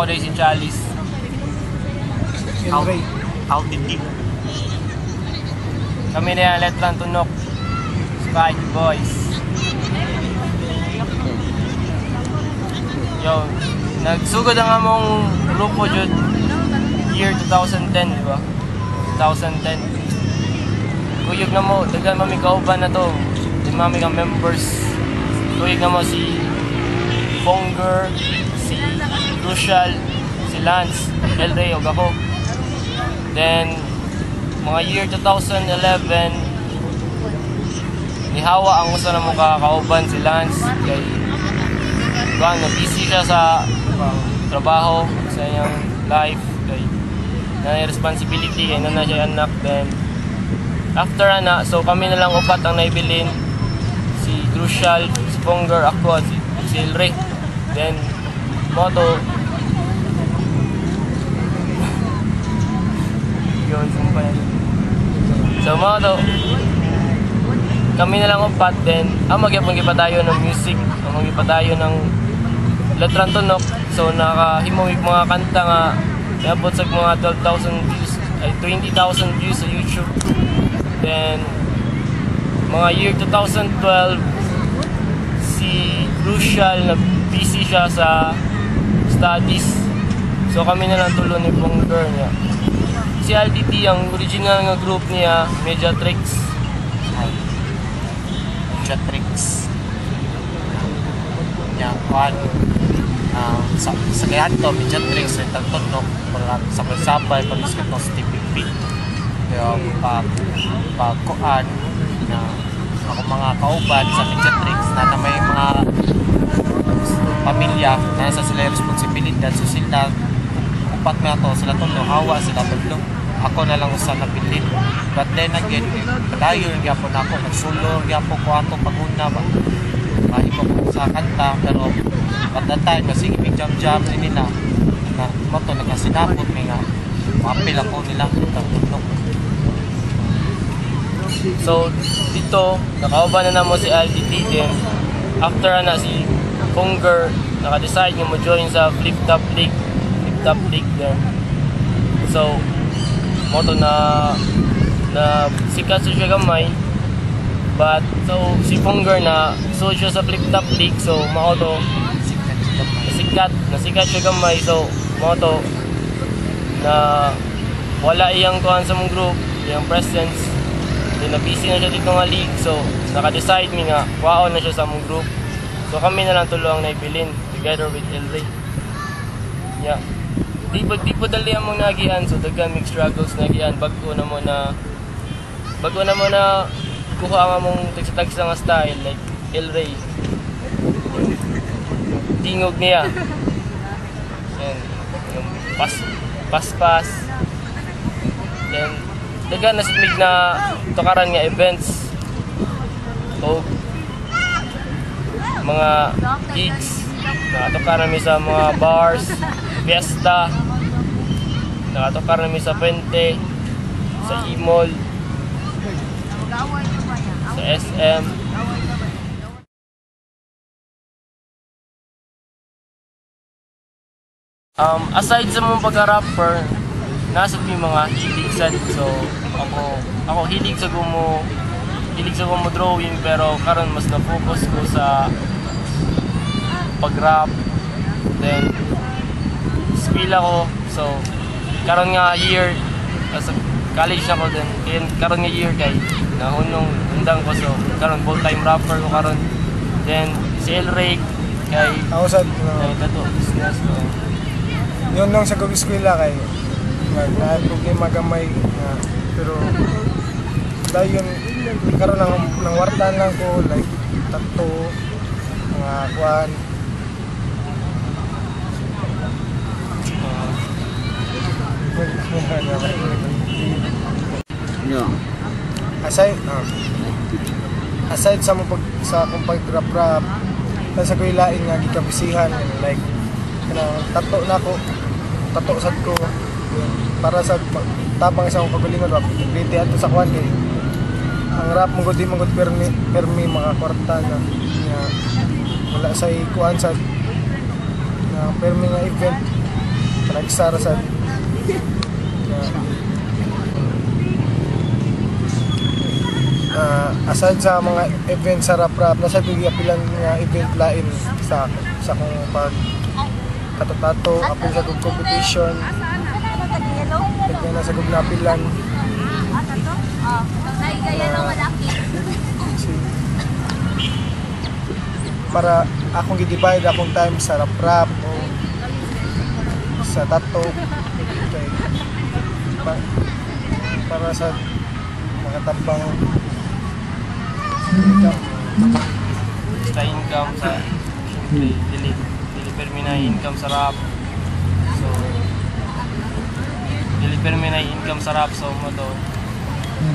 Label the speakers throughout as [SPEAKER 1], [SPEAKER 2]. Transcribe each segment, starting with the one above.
[SPEAKER 1] day si Chalice.
[SPEAKER 2] Out,
[SPEAKER 3] Ray.
[SPEAKER 2] LDT.
[SPEAKER 1] Kami na yung Letran Tunok Spike Boys. Yo, nagsugod ang among grupo jud year 2010, di ba? 2010. Kuyog na mo, daghan mami kauban na to. Di mami ka members. Kuyog na mo si Fonger, si Crucial, si Lance, El Rey, ug ako. Then, mga year 2011, nihawa ang usa na mo ka kauban, si Lance, kay kuan na busy siya sa trabaho, sa iyang life, kay na responsibility kay na siya anak. Then after ana, so kami na lang upat ang naibilin, si Crucial, si Ponger, ako at si El Rey. Then mo to yun, sumpay. So mo to kami na lang upat. Then ang magyapon gipadayon ng music, ang magipadayon ng Letran Tunok. So nakahimo mig mga kanta nga niabot sa mga 12,000 views, ay 20,000 views sa YouTube. Then mga year 2012, si Crucial na busy siya sa studies. So kami na lang tulo ni Ponger niya. Si LDT, ang original nga group niya, Mediatrix.
[SPEAKER 2] Mediatrix. Nya kuan sa kaya to Mediatrix Letran Tunok, para sabay-sabay pag sa TPP. Kaya pag pag kuan na ako mga kauban sa Mediatrix na may mga pamilya na sa sila responsibilidad, so sila upat na to, sila tulo hawa, sila tulo, ako na lang usa nabilin. But then again, padayon gyapon ako, nagsulo gyapon ko ato paguna ba, mahimo ko sa kanta. Pero at that time kasi mig jam jam ni nila na mo to, nagasinabot mi nga maapil ako nila tulo.
[SPEAKER 1] So dito nakauban na namo si LDT. Then after na si Ponger naka-decide nga mo join sa Flip Top League, Flip Top League there. So mo to na na sikat sa siya gamay, but so si Ponger na so siya sa Flip Top League, so mao to nasikat siya gamay. So mao to na wala iyang kuan sa mong group, iyang presence. Then na busy na siya dito nga league, so naka-decide mi nga kuhaon na siya sa among group. So kami na lang tulo ang naibilin together with El Rey. Yeah. Di po dali ang mong nagian, so daghan mig struggles nagian bago na mo na kuha ang among tagsa-tagsa nga style, like El Rey. Tingog niya. Yan, yung pas. Then daghan na mig na tukaran nga events o mga gigs. Nakatukaran mi sa mga bars, fiesta. Nakatukaran mi sa Puente, sa E-Mall, sa SM. Aside sa mga pagka-rapper, nasa mi mga hilig sad. So ako hilig sa gumo drawing, pero karon mas na-focus ko sa pag-rap. Then school ako, so karon nga year sa college na ko, then karon nga year kay nahunong undang ko, so karon full time rapper ko karon. Then si El Rey kay
[SPEAKER 3] ako sad
[SPEAKER 1] tato business ko.
[SPEAKER 3] Yun nung sa eskwela kay naay problema gamay nga, pero dayon karon nang warta lang ko like tattoo mga kuan. Aside sa mo pag sa akong pag-rap rap, sa ko ilain nga gikabisihan like kanang tato na ko, tato sad ko para sa tapang sa akong kagalingon rap. Dito ato sa kuan kay ang rap mo gud di man gud permi mga kwarta na nga wala say kuan sa na permi nga event. Panagsara sa na, aside sa mga event sa rap rap, nasa giapilan nga event lain sa akong pag tato-tato, apil sa kong competition, nagna sa kong napilan. Si, para akong gi-divide akong time sa rap rap o sa tato kay para sa makatabang income.
[SPEAKER 1] Sa income sa, syempre, dili dili permi na income sa rap. So dili permi na income sa rap, so mo to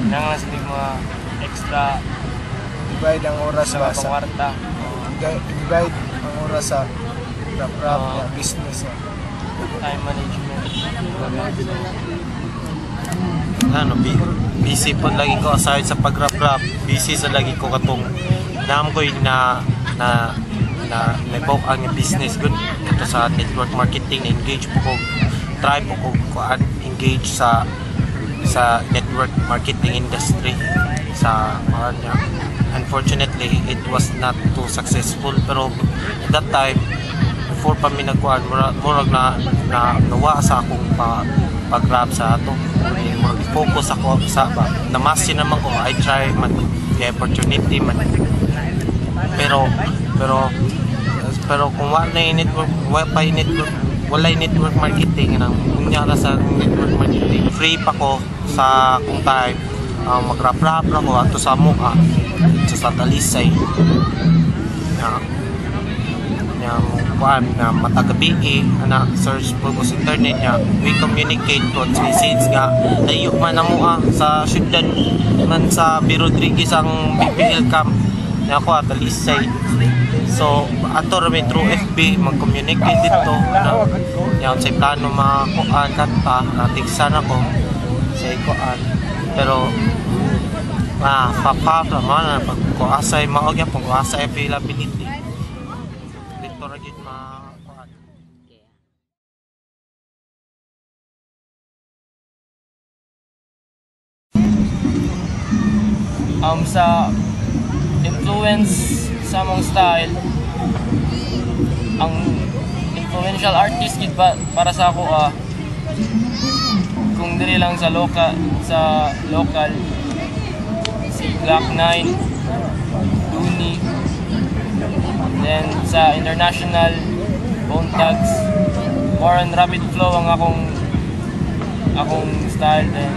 [SPEAKER 1] nang sa mga extra
[SPEAKER 3] Divide ang oras
[SPEAKER 1] sa
[SPEAKER 3] ba
[SPEAKER 1] mga
[SPEAKER 3] sa
[SPEAKER 1] pangwarta.
[SPEAKER 3] Divide ang oras sa rap rap
[SPEAKER 1] Oo.
[SPEAKER 3] na business na.
[SPEAKER 1] Time management.
[SPEAKER 2] Ano, busy po lagi ko aside sa pag-rap-rap. Busy sa lagi ko katong naam ko yung na na na naibok ang business good kato sa network marketing. Na engage po ko, try po ko kuan, engage sa network marketing industry sa kuan niya. Unfortunately, it was not too successful, pero that time before pa mi nagkuan, murag na na nawa sa akong pag-rap sa ato. Murag focus ako sa ba namasi naman ko. I try man the opportunity man, pero pero pero kung wala na yung network, wala pa yung network, wala yung network marketing nang unya ra sa network marketing, free pa ko sa kung time, mag-rap-rap ra ko ato sa mua sa Talisay na na kuan na matagabi ana search po ko sa internet niya. We communicate po since nga layo man ang mua sa syudad man sa B. Rodriguez ang BPL camp niya ako at Talisay. So ato ra mi through FB mag-communicate dito na niya sa plano makuan kanta na tigsan ako sa kuan, pero pa pa man pag ko asay mao gyapon ko asay availability dito ra gyud makuan.
[SPEAKER 1] Sa influence sa among style, ang influential artist gid ba para sa ako, kung diri lang sa local, si Gloc-9, Loonie, then sa international, Bone Thugs. More on rapid flow ang akong style, then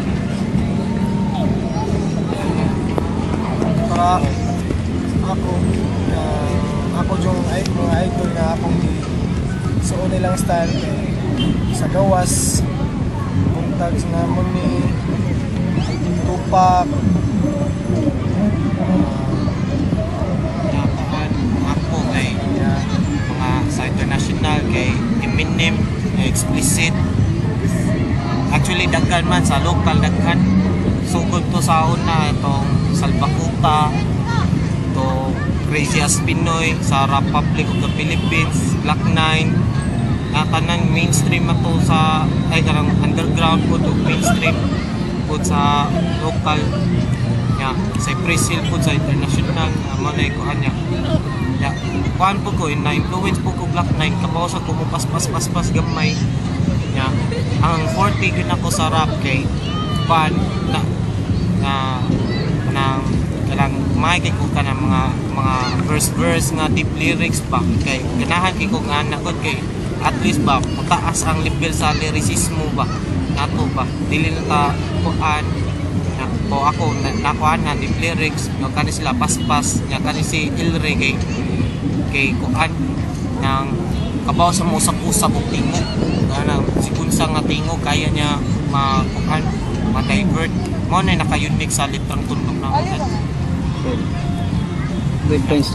[SPEAKER 3] Para ako ako yung ay, mga idol na akong gi suon nilang style kay sa gawas buntag na mo ni Tupac.
[SPEAKER 2] Nakuan ako kay mga sa international kay Eminem, Explicit. Actually daghan man sa local, daghan sugod to sa una itong Salbakuta to Crazy Ass Pinoy sa Republic of the Philippines, Gloc-9 na tanan mainstream man to sa ay kanang underground po to mainstream po sa local nya, sa Brazil po sa international mo na kuan niya ya. Kuan po ko na influence po ko Gloc-9, kapaw sa ko mo paspas paspas gamay nya. Ang forte gyud nako sa rap kay kuan na na kanang kanang may kay ko kanang mga verse verse nga deep lyrics ba, kay ganahan kay ko nga ana gud, kay at least ba mataas ang level sa lyricismo ba nato ba, dili na ta kuan na ko ako na, nakuan na deep lyrics nga kani sila paspas nga kani si Ilre kay kay kuan nang kabaw sa mo usap-usap og tingog kanang si kunsa nga tingog kaya niya makuan ma-divert mo na naka-unique sa Litrang Tunog na.
[SPEAKER 4] Good points.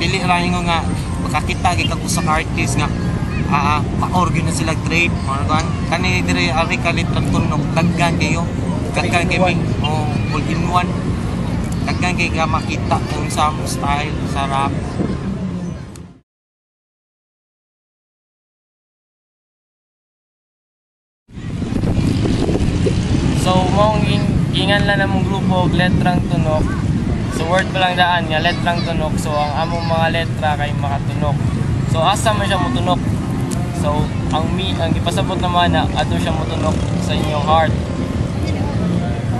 [SPEAKER 2] Dili ra ingon nga makakita gyud kag usa ka artist nga ma-organ na sila grade mga kuan kani diri ari ka Litrang Tunog, daghan kayo, daghan kay mi, oh, all in one, daghan kay ka makita kung sa among style sa rap.
[SPEAKER 1] Ginganlan namong grupo og Letrang Tunok. So word pa lang daan nga Letrang Tunok. So ang among mga letra kay makatunok. So asa man siya motunok? So ang gipasabot naman na adto siya motunok sa inyong heart.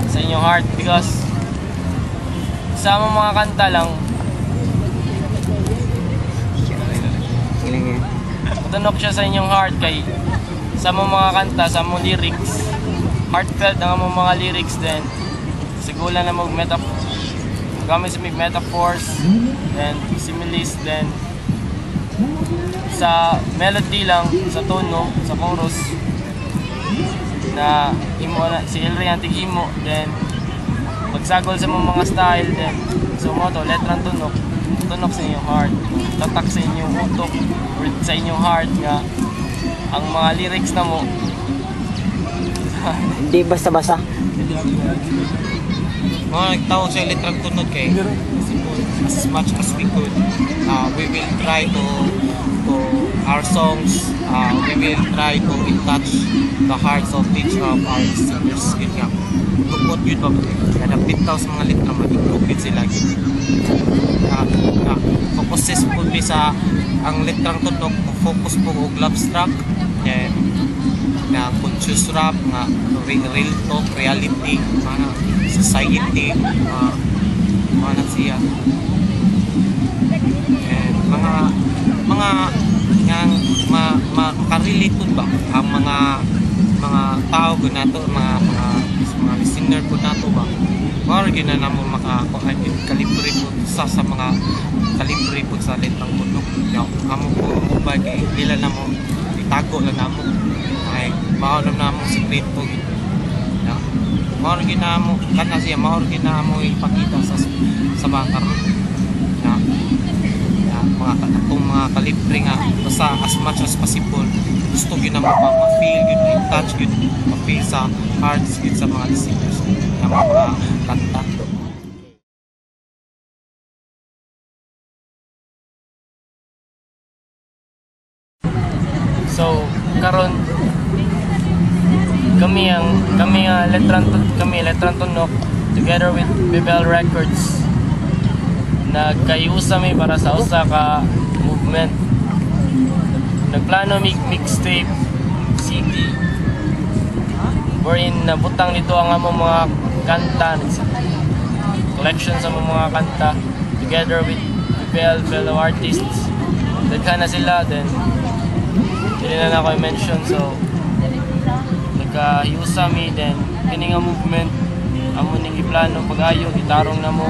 [SPEAKER 1] Sa inyong heart because sa among mga kanta lang motunok siya sa inyong heart kay sa among mga kanta, sa among lyrics, heartfelt ang among mga lyrics, then sigula na mag gamit sa metaphors, then similes, then sa melody lang, sa tono, sa chorus na imo na si Elray ang tig-imo, then pagsagol sa mga style, then so mo to Letrang Tunok, tunok sa inyong heart, tatak sa inyong utok or sa inyong heart nga ang mga lyrics na mo
[SPEAKER 4] Hindi basta-basta.
[SPEAKER 2] Mga nagtawag sa Letrang Tunok kay as much as we could, we will try to our songs, we will try to touch the hearts of each of our listeners. Yun nga, lukot yun ba? Kada bitaw sa mga litra, mag-lukot sila yun. Focuses po mi sa ang Letrang Tunok, focus po og love struck, then na conscious rap, nga real talk, reality, mga society, mga na siya. And mga nga makarelate ba ang mga tao gud nato, mga listener pud nato ba, mao gyud na namo makakuan gyud kalibre po sa mga kalibre po sa Letrang Tunok. Amo po ba kay dila namo itago lang namo ay mao lang namo sekreto gyud. Mao gyud namo kana siya, mao gyud namo ipakita sa mga karon na mga atong mga kalibre nga basta as much as possible gusto gyud namo pa ma-feel gyud, i-touch gyud, ma-feel sa hearts gyud sa mga listeners na mga kanta.
[SPEAKER 1] So karon kami ang Letrang Tunok together with BBL Records nagkayusa mi para sa usa ka movement. Nagplano mi mixtape CD wherein nabutang nito ang among mga kanta, collection sa among mga kanta together with BBL fellow artists. Daghan na sila, then dili na ako i-mention. So nagkayusa mi, then kini nga movement amo ning giplano pag-ayo, gitarong namo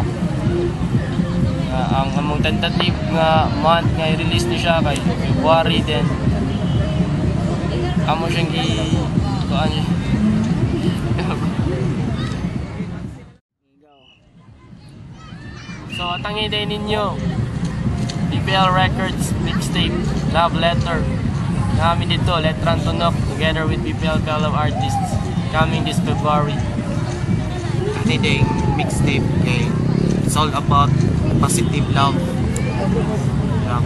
[SPEAKER 1] ang among tentative nga month nga i-release ni siya kay February, then amo siyang gi kuan siya. So atangi day ninyo BBL Records mixtape Love Letter. Namin dito Letrang Tunok together with BBL fellow artists coming this February.
[SPEAKER 2] Ani ding mixtape kay it's all about positive love.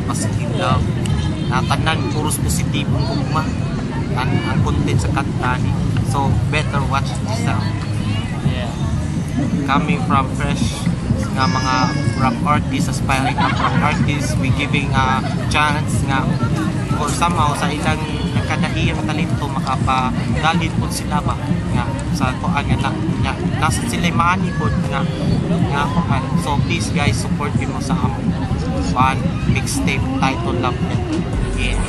[SPEAKER 2] Positive love. Tanan puros positibong gugma ang content sa kanta ni. So better watch this out.
[SPEAKER 1] Yeah.
[SPEAKER 2] Coming from fresh nga mga rap artists, aspiring rap artists, we giving a chance nga or somehow sa ilang nagkadaiyang talento makapadalhin po sila ba nga sa kuan nga na nasa sila maani po nga nga kuan. So please guys, support mo sa among kuan mixtape title Love Letter. Yeah.